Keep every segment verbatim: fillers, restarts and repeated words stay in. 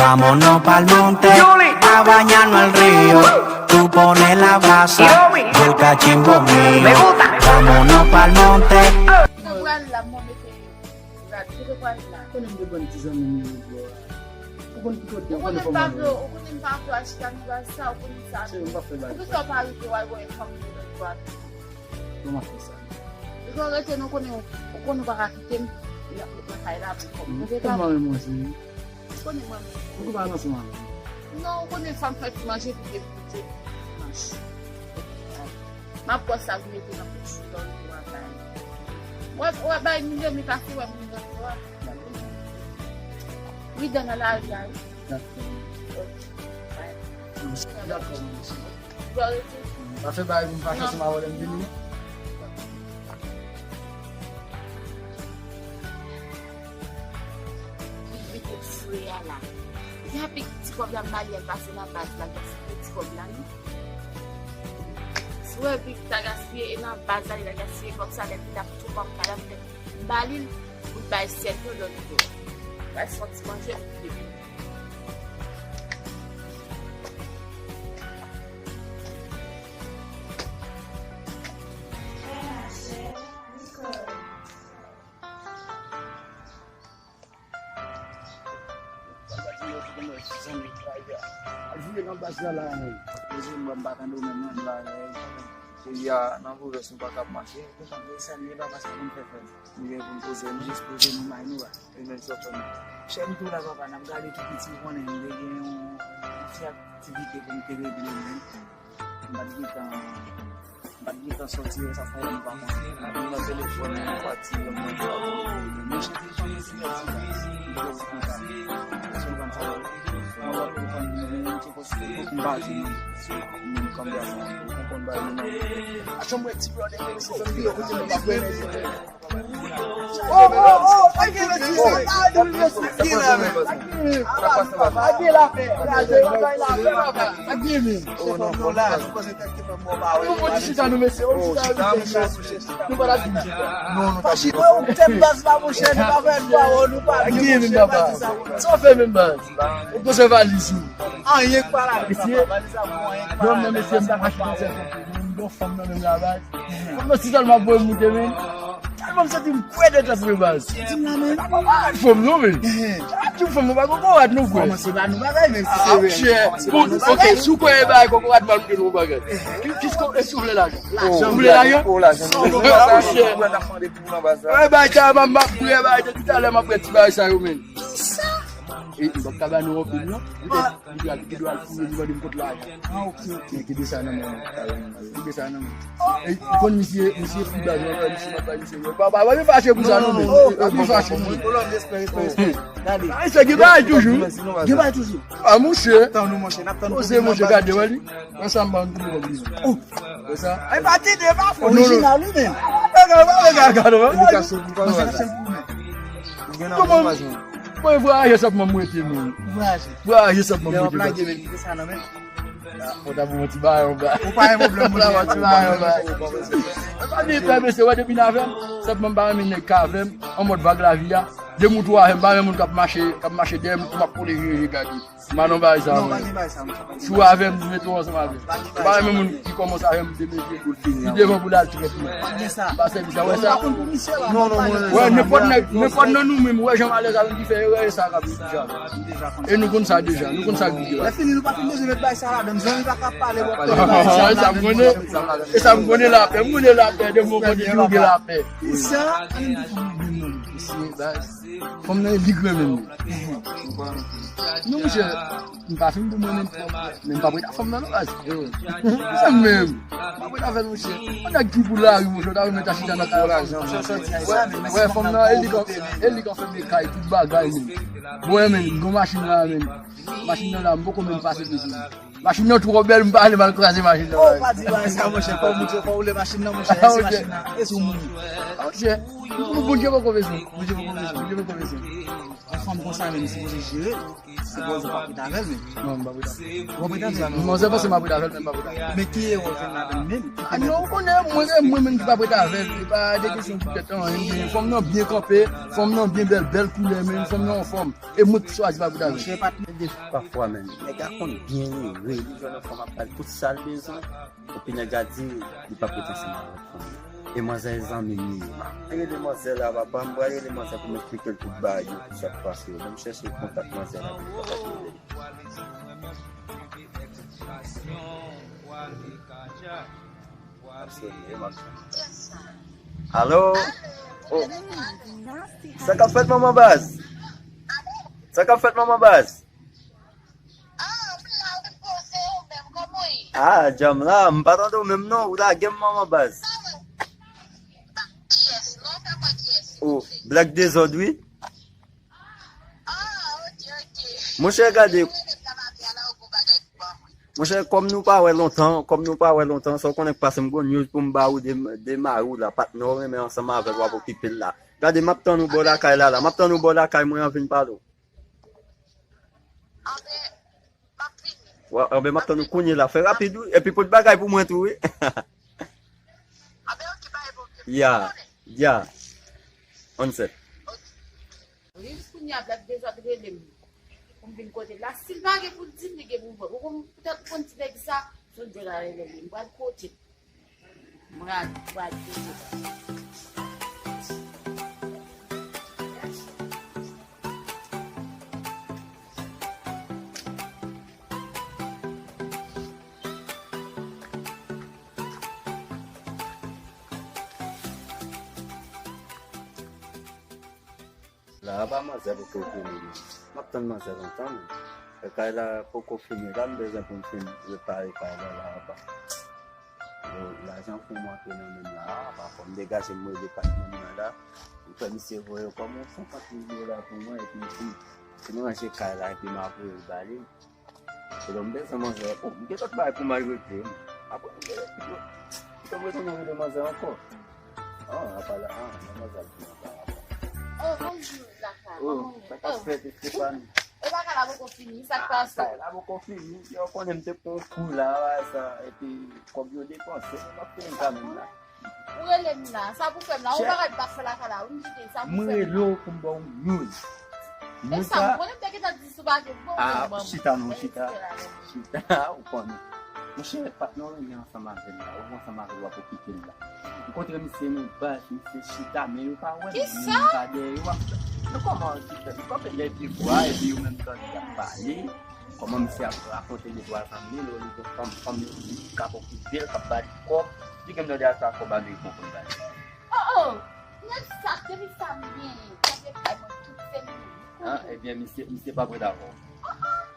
Vámonos pa'l monte, a bañarnos al río. Tú pones la brasa, yo el cachimbo mío. Vámonos pa'l monte. Mwen pral la, mwen mete rad, kote pral la? Konnen m te ban ti zanmi m yo bò a. Ou konn ki kote, ou konnen fòm mwen. Ou konnen m pa vle achte anivèsè, ou konnen sa. Cheri, m pa fè bagay. Poukisa w pa rive w al wè yon fanm ki lòt bò a? Kòman fè sa? Lè w rete, nou konnen, ou konnen ou pa ka kite m, y ap met mwen kay la pou kòm. Ou konnen mwen, cheri. Ou konnen mwen menm. Ou pa nan sou mwen. Non, ou konnen fanm fè ti manje pou depoze dimanch. M ap pran sa pou mete nan pòch ou, lè w rive w ap bay. W ap, w ap bay moun yo, men pa fè wè moun nan yo a. Wi, dan nan lari a, wi. Dakò. Ok. Dakò, mwen, cheri. Ou dwe rete. Pa fè bagay pou m pa fè sou ma vòlè m vini. Li mete fre a la. Li ap pik ti kòb la, m ba li, al pase nan baz la, gaspiye ti kòb la, non. Si w wè Big ta gaspiye, e nan baz la, li ta gaspiye kòb sa, lè li t ap tou ban m kay la, m ba li l, pou l bay sèl yo lòt bò. Bay sòti manje, pou l vini. Al vire nan baz la la, men. Mezanmi, mwen pa tande w menm non, bagay. Peyi a nan pwovens nou pa kab mache. Mezanmi, e pa paske konn fè fè. Nou gen pou n poze, nou jis poze nou may nou a. E menm sa w fè nou. Chè m tou la papa, n ap gade tou piti, ou konnen m te gen yon, yon ti aktivite pou m te regle menm. M pa t gentan, m pa t gentan sòti, sa fè m pa konn. Apre nan telefòn, m pati, m nan telefòn. Mwen chante chante sou yon ti baz. M te di konsa. Èske w konn sa? Mwen pa telefòn, mwen, mwen te poste, m pa di, mwen, mwen kanpe a sa. Ou konprann bagay yo, non? A chanm wè ti brother, se zanmi yo, kote nou pa konnen. Oh, oh, oh, pa gen mesye, pa gen mesye, pa gen la, men. Pa gen la, men. Pa gen la, men. Pa gen, men. Oh, non, non, non. Nou bon ti chita nou, mesye. Oh, chita nou, mesye. Nou pa la di chita. Non, non, pa chita. Ou tèm baz la, monchè, nou pa fè dwa, nou pa gen, monchè, pa di sa. Sa w fè menm, baz? Ou konse valiz ou? Anyen k pa la, mesye. Valiz la, bon, anyen k pa la. Non, non, mesye, m ta fache konse. M bon fanm nan menm la, baz. Fanm nan si sèlman voye m moute, men. Tèlman m santi m kwè de tèt mwen, baz. Di m la, men. Sa pa parèt fanm non, men. Sa di fanm nan pa kokorat non, frè. Kòmanse ba nou bagay, men si se vre. Chè. Ok, si w kwè e bagay kokorat, m al moute nou bagay. Ki, ki, e si w vle lajan? Ou vle lajan? Ou lajan. Chè. E bagay sa, m ap, m ap, e bagay, depi talè, m ap wè ti bagay sa yo, men. Kisa? E, m p ap ka ba nou anpil, non. Li te, li te al, li te al fouye, li mande m kot lajan. Ah, ok, ok. Men kite sa nan men mwen. Kite sa nan men mwen. E, ou konn misye, misye pi baz, mwen bay misye, mwen bay misye. Ba, ba, ba, yo fache pou sa, non, men. Yo fache pou sa. Respè, respè, respè. Gade. Ay, sa gen bagay toujou. Gen bagay toujou. Ah, monchè. Tann nou, monchè, n ap tann. Poze, monchè, gade, wè li. Wè sa m ba nou tou kòb li. Oh. Wè sa. Ay, pa tande, pa fò. Orijinal, wi, men. Gade, gade, gade, gade. Li kache pou pa. Ou gen nan imaj, men. Mwen vwayaje sèlman m rete, men. Vwayaje. Vwayaje sèlman m rete. Lè w ap lage, men, kite sa nan men. Fò ta pou yon ti bagay anba. Ou pa gen pwoblèm, monchè. Fò ta pou yon ti bagay anba. Mwen pa gen pè, mesye, wè depi n avè m, sèlman m pa renmen nèg k avè m, an mòd vag lavi a. De moun tou avè m, m pa renmen moun k ap mache, k ap mache dèyè m, pou m ap kole, je, je, gade. M pa nan bagay sa, mwen. Non, pa gen bagay sa, monchè. Si w avè m, mete w ansanm avè m. M pa renmen moun ki kòmanse avè m, demen je, li devan pou l al trèt mwen. Pa gen sa. M pa sèvi sa, wè sa. Non, non, mwen. Wè, nenpòt nèg, nenpòt nan nou menm, wè jan malèz avè m ki fè erè, e sa k ap vin deja. E nou konn sa deja, nou konn sa k vin deja. Lè fini, nou pa fin bezwen met bagay sa ladan. Zanmi pa ka pale, w ap pale bagay sa ladan. E sa m konnen, e sa m konnen lapè, m konnen lapè, depi yon kote ki ou gen lapè. Kisa? Ann di fanm nan menm non. Mesye, baz. Fanm nan, e li k renmen m. Non, monchè, m pa fin pou mwen menm twòp, men m p ap ret ak fanm nan, non, baz. Sa menm. M p ap ret avè l, monchè. Yon nèg ki pou lari, monchè, ou ta renmen ta chita nan kay la. Wè, wè, fanm nan, e li k, e li k anfèmen kay, tout bagay, menm. Bon, men, m gon machin la, men. Machin nan la, m poko menm pase piti. Machin nan twò bèl, m pa vle m al kraze machin nan. Oh, pa di bagay sa, monchè. Fò w montre, fò w woule machin nan, monchè. E si machin nan, e si w mouri? Monchè, Bondye poko bezwen. Bondye poko bezwen. Bondye poko bezwen. Yon fanm konsa menm sipoze jere. Sipoze w pa prete avè l menm. Non, m pa prete avè l. Ou pa prete avè l? Manzè panse m ap prete avè l, men m pa prete avè l. Men ki erè w fè ladan l menm? Ah non, ou konnen, mwen, se mwen menm ki pa prete avè l. E pa de kesyon poutèt anyen. Fanm nan byen kanpe, fanm nan byen bèl, bèl koulè, men fanm nan anfòm. E mwen ki chwazi pa prete avè l. Monchè, pa t mande pafwa menm. Nèg la konn byen jere. Li jwenn yon fanm ap ba l tout sa l bezwen. Epi nèg la di li p ap rete ansanm avèk fanm nan. E manzè zanmi m li ye. Rele manzè la, papa, m pral rele manzè pou m eksplike l tout bagay yo, ki sa k pase yo. Ban m chèche kontak manzè la pou m kapab rele l. Alo? Oh. Sa k ap fèt, manman baz? Sa k ap fèt, manman baz? Ah, m la, wi, poze ou menm, kòman w ye? Ah, djanm la, m pa tande w menm non, ou lage m manman baz. Kiyès? Non, fè mwen kiyès, silvouplè? Oh, Black Dezòd, wi. Ah, ok, ok. Monchè, gade. Ou renmen travay la, ou gon bagay pou ban mwen. Monchè, kòm nou pa wè lontan, kòm nou pa wè lontan, sa w konnen k pase m gon news pou m ba ou de, de mari w la, patnè w renmen ansanm avè l, w ap okipe l la. Gade, m ap tann ou bò lakay la, la. M ap tann ou bò lakay mwen an vin pale w. Anben, m ap vini. Wa, anben, m ap tann ou kounye la. Fè rapid, wi. Epi pote bagay pou mwen tou, wi. Anben, ok, pa gen pwoblèm. Ya, ya. On sèt. Ok. Wi, kounye a, Black Dezòd rele m. Pou m vin kote l la. Si l pa gen pou l di m, li gen pou l vre. Ou konn, poutèt ou konn ti nèg sa, sou djòl la rele m. M pral kote l. Mwen al, mwen al touye. La apa manzè poko vini non. M ap tann manzè lontan menm. E kay la poko fini la, m bezwen pou m fin repare kay la la apa. Yo, lajan pou m antre nan men m la apa, fò m degaje m rele patnè m nan la. M fè misye voye kòm yon senkant mil dola pou mwen epi m di, si m ranje kay la epi m ap voye l ba li. Se lè m bezwen manzè. Oh, m gen lòt bagay pou m al regle wi. Apre m gen lòt, m retounen rele manzè ankò. Ah, apa la, ah, manzè ap vin anba apa. Oh, bonjou, Laka. Oh, kòman w ye? Sa k ap fèt, Estefani? E bagay la poko fini, sa k pase? Kay la poko fini. Yo konnen m te pran yon kou la, sa, epi kòb yo depanse, m ap fini kanmenm la. Ou rele m la. Sa pou fè m la? Ou bagay m pa fè lakay la wi, m kite. Sa pou fè m la? M rele w pou m ba w yon news. E sa, m konnen m te gentan di sou bagay bon. Ah, chita non, chita. Chita, ou konnen. Monchè, patnè w renmen ansanm avè l la. Ou ansanm avè l, w ap okipe l la. M kontre misye nan baz, misye chita, men yo pa wè m, men m pa dèyè yo. W ap, men kòman w di fè? M kanpe dèyè pye bwa, epi yo menm tande y ap pale. Kòman misye ap rakonte de twa zanmi l, li gen fanm, fanm li k ap okipe l, k ap ba li kòb. Li gen m tande a sa kòb ameriken pou l ba li. Oh, oh! Nèg sa, depi sa m genyen, kanpe kay mwen tout se li. Ah, ebyen, misye, misye pa prete avè w.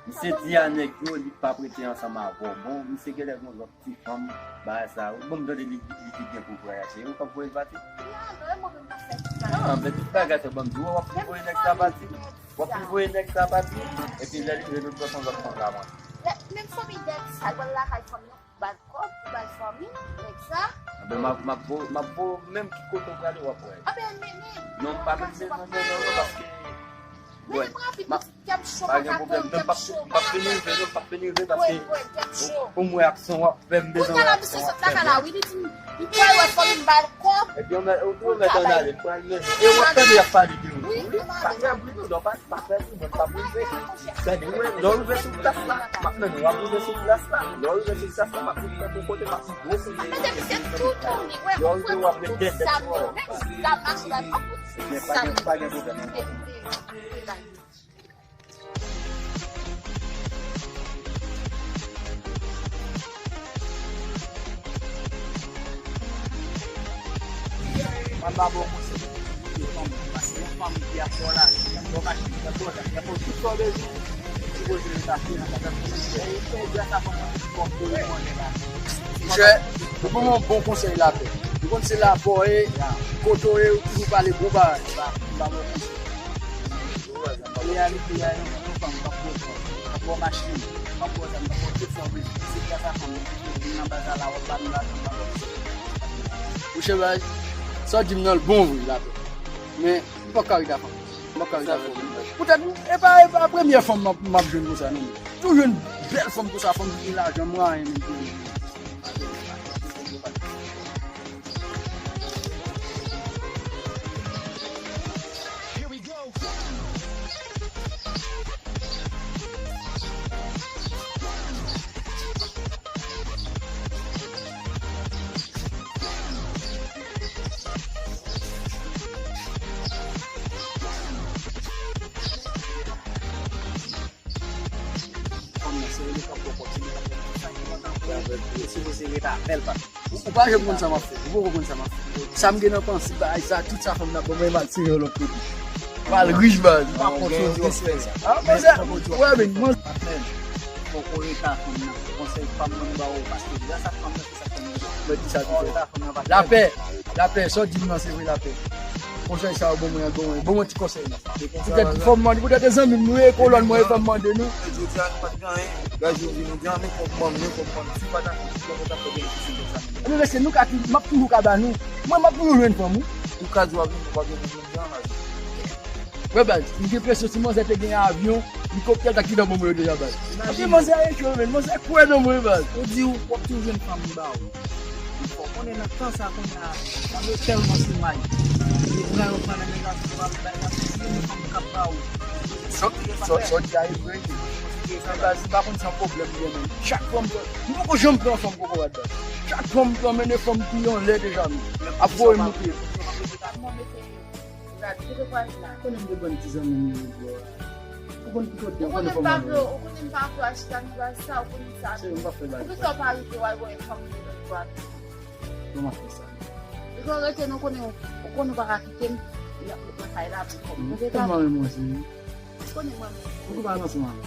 Misye di a nèg yo, li pa prete ansanm avè w. Bon, misye genlè gen lòt ti fanm, bagay sa yo. Bon, m tande li, li di gen pou vwayaje. Ou k ap voye l pati? Ya, non, e mwen menm k ap fè tout bagay. Ah, men tout bagay se ban m di w, w ap vin voye nèg sa pati. W ap vin voye nèg sa pati. Epi lè li rive, nou pran yon lòt fanm la, mwen. Menm fanmi nèg sa, l pral lakay fanm nan, ba l kòb, pou ba l fanmi nèg sa. Anben, m ap, m ap vo, m ap vo menm ki kote w prale, w ap wè. Anben, men, men, non, m pa menm bezwen nan non, paske, men m rapid, m ap Kèm cho, pa gen pwoblèm, men m p ap, m p ap vin rive, non, m p ap vin rive paske pou m wè aksyon w ap fè, m bezwen wè aksyon w ap fè. Kounye a la, misye sot lakay la, wi, li di m, li pral wè fanmi m ba l kòb. Ebyen, ou mèt ann ale, m pral mennen. E w ap tande y ap pale de ou tou, wi. Pa fè bri, non, non, pa, pa fè bri, mwen m p ap rive. Tande, wi, lè w rive sou plas la, m ap mennen w, w ap rive sou plas la. Lè w rive sou plas la, m ap vin pran pou kote, m ap vin gwo kote. Mete misye tou tounen, wè, lè w rive, w ap ret dèyè tèt ou. Sa m renmen, sa m mache la, m ap Ebyen, pa gen, pa gen pwoblèm, non. Mwen ba bon konsèy. Paske yon fanm ki ap fè w lajan, ki ap fè w machin, ki ap fè w sa, ki ap fè w tout sa w bezwen, sipoze rete asire nan kontak pou li. E se gras a fanm nan ki fè w konnen la. Monchè, ou ban mwen yon bon konsèy lapè. Ou konn se lapè w ye, kote w ye, ou toujou pale bon bagay. Ba, ba bon konsèy. Reyalite a, yon, yon fanm k ap pran w, k ap ba w machin, k ap ba w zam, k ap ba w tout sa w bezwen. Se gras a fanm nan ki fè w vin nan baz la, w ap ba nou lajan, w ap ba nou. Monchè, bay, sa w di m nan l bon vre, lapè. Men, m pòk ka ret a fanm. M pòk ka ret a fanm. Poutèt, e pa, e pa premyè fanm m ap, m ap jwenn konsa, non. Tou jwenn bèl fanm konsa, fanm ki gen lajan, mwayen, menm. Fanm nan, se li k ap ba w kòb, se li k ap ba w tout sa ki enpòtan pou ou. Ou sipoze ret avè l, papi. Ou, ou pa janm konn sa m ap fè. Ou poko konn sa m ap fè. Sa m gen nan panse, bagay sa, tout sa fanm nan ban mwen, m al sere yon lòt kote. M al rich, baz. M pa konn sa w ap fè sa. Ah, manzè, wè, men, manzè. Patnè, fòk ou ret ak fanm nan. Konsèy pa m nan m ba ou, paske gras ak fanm nan, se sa k fè m rive. Mwen di sa toujou. Lapè, lapè, sa w di m nan, se vre, lapè. Konsèy sa yo, bon mwen, bon mwen, bon mwen ti konsèy la. Poutèt fò m mande, poutèt e zanmi m nou ye, kolòn mwen, e fò m mande nou. Jodi a nou pa t gen anyen. Gade, jodi nou gen anyen, fò m ban m, fò m ban m. Si pa t ak ou, si pa t ak ou, gen anyen. Ebyen, mesye, nou ka tou, m ap toujou ka ba nou. Mwen, m ap toujou jwenn fanm, wi. Ou ka di w ap jwenn, ou pa jwenn, ou jwenn jan la. Wè, baz, m gen enpresyon si manzè te gen avyon, elikoptè, l ta kite ban mwen yo deja, baz. Epi manzè a echwe, men manzè kwè nan mwen, baz. Ou di w, w ap toujou jwenn fanm ba ou. Fò konnen nan tan sa kounye a, fanm yo tèlman soumay. Yo pran yo, pran nan men gason, yo ap bay la, se yon fanm k ap ba ou. Sa, sa, sa w di a e vre. Baz, m pa konn sa pwoblèm m gen, men chak fanm, m poko janm pran fanm kokorat, baz. Chak fanm m pran, men e fanm ki anlè deja, men ap voye m moute. Gade, kote pral la? Konnen m te ban ti zanmi m yo, bro. Ou konn ki kote, ou konnen fò m anlè. Ou konnen m pa vle w chita nan baz sa, ou konnen sa. Cheri, m pa fè bagay. Poukisa w pa rete w al wè fanm yo lòt bò a? Kòman fè sa? Depi w rete, nou konnen, ou konnen ou pa ka kite m nan kay la pou kòm. Ou te tèlman renmen w, cheri. Ou konnen mwen menm. Ou pa nan sou mwen.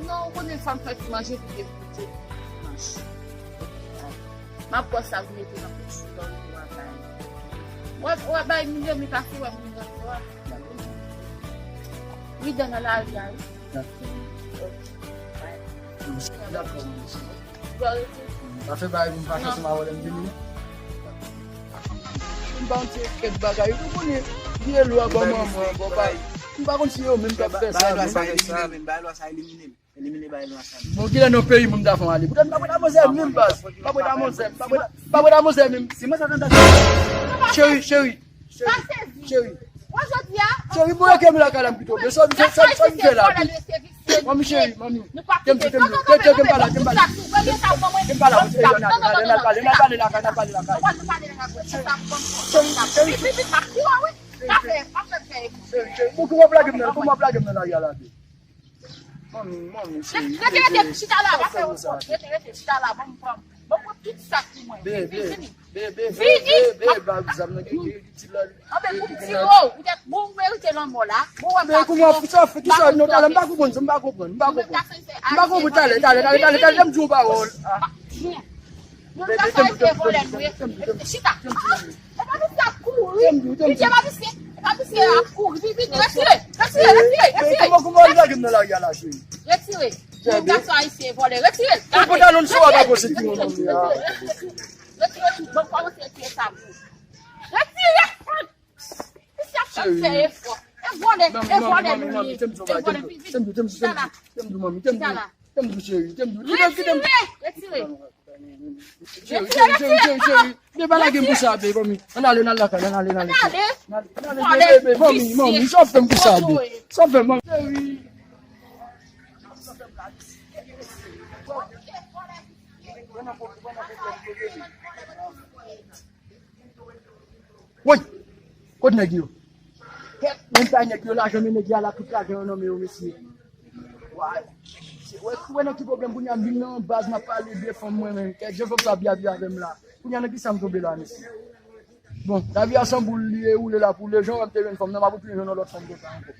Non, ou konnen sa m fè ti manje pou te pou te manj. M ap pran sa pou mete nan pòch ou, pou w al bay. W ap, w ap bay moun yo, men pa fè w moun nan fè w. Wi, dan nan lari a, wi. Dakò. Dakò, mwen. Ou pa rete. Pa fè bagay pou m pa chèche m a wè lè m vini. M pa yon ti kèk bagay, ou konnen, vye lwa bò manman, bò pa. M pa konn si yo menm k ap fè sa, men. Bay lwa sa elimine m. Elimine bay lwa sa. Bon, kilè nan peyi moun ta fè ale? Poutèt m pa pran damwazèl menm, baz. M pa pran damwazèl, m pa pran, m pa pran damwazèl menm. Si mwen sa tande. Cheri, cheri. Cheri, cheri. Cheri, bon, e ke m lakay la m pito. Men sa, sa, sa, sa m fè la. Manmi cheri, manmi. Kèm di, kèm di. Kèm, kèm, kèm pa la, kèm pa la. Kèm pa la, kèm pa la. N al pale, n al pale, n al pale lakay, n al pale lakay. Cheri, cheri, cheri. Cheri, cheri. Pou, pou w ap lage m nan, pou w ap lage m nan lari a la, babe. Manmi, manmi, cheri. Rete, rete, chita la, pa fè yon fòt. Rete, rete, chita la, ban m pran. Ban m pran tout sa pou mwen. Vini, vini. Bebe, bebe, bebe, bebe, bebe, zam nan gen, gen, gen ti lòl. Anben, pou m tire w, poutèt bon, ou merite lanmò la. Bon, wè m ta tire w. Men kouman, sa fè, kisa, non, talè, m pa konprann sa, m pa konprann, m pa konprann. M pa konprann, talè, talè, talè, talè, talè, m di w pawòl. Ah. Bebe, tèm, tèm, tèm, tèm, tèm, tèm, tèm, tèm. Chita. Ah, e pa misye ap kouri. Tèm, tèm, tèm. Misye pa misye, e pa misye ap kouri. Vini, vini, retire, retire, retire, retire. Men kouman, kouman w lage m nan lari a la, cheri? Retire. Bebe. Yon gason ayisyen vòlè, retire. Pou pantalon sou a pa posib ki moun moun ya. Retire tout, bon, kòmanse retire sa pou. Retire! Misye ap fè efò. E vòlè, e vòlè nou ye. E vòlè, vini, vini. Chita la. Chita la. Retire, retire. Cheri, cheri, cheri, cheri, cheri. Men pa lage m pou sa, babe, manmi. Ann ale, ann ale lakay, ann ale, ann ale. Ann ale. Ann ale, babe, manmi, manmi. Sa w fè m pou sa, babe? Sa w fè m, manmi? Cheri. Woy! Kot nèg yo? Kèt, menm pa nèg yo, lajan men nèg yo a la, tout lajan an nan men yo, mesye. Woy! Wè, wè nan ki pwoblèm kounye a m vin nan baz, m ap pale de fanm mwen menm. Kèt, jan fanm sa ap byabyay avè m la. Kounye a nan kisa m tonbe la, mesye? Bon, lavi a san boul li ye, woule l ap woule, jan wè m te jwenn fanm nan, m ap retounen jwenn yon lòt fanm konsa ankò.